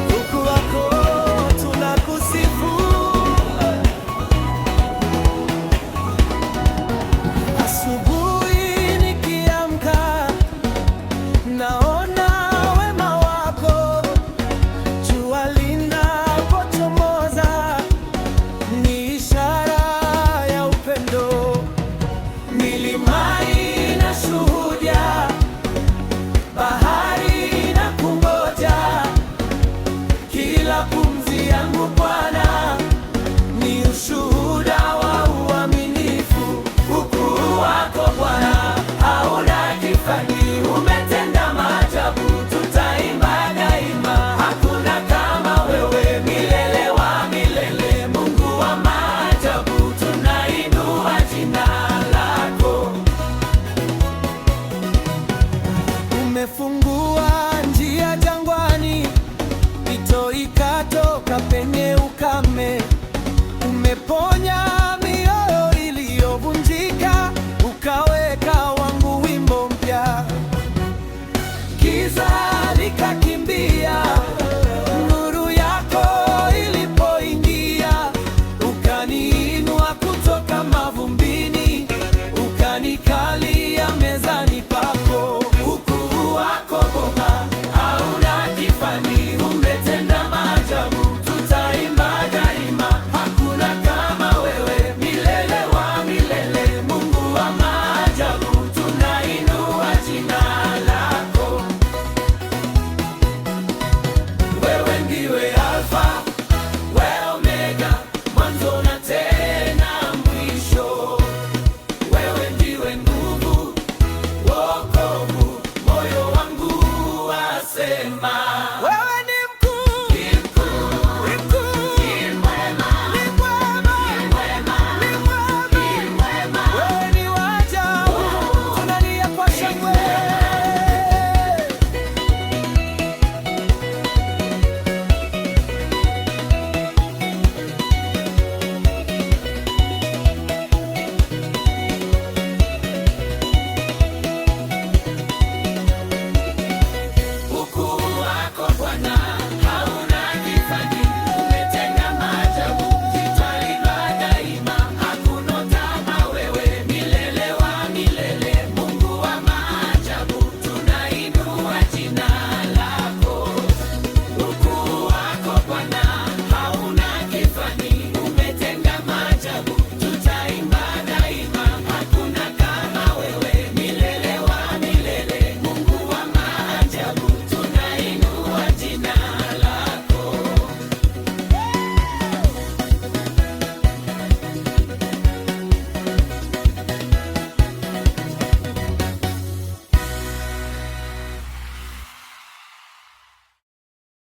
Ukuu wako tunakusifu. Asubuhi nikiamka, naona wema wako. Jua linapochomoza, ni ishara ya upendo. Milima inashuhudia, bahari inakungoja. Kila pumzi yangu, Bwana, ni ushuhuda wa uaminifu. Ukuu wako, Bwana, hauna kifani, umetenda maajabu, tutaimba daima. Hakuna kama wewe, milele wa milele, Mungu wa maajabu, tunainua jina lako. Umefungua njia jangwani, mito ikatoka penye ukame.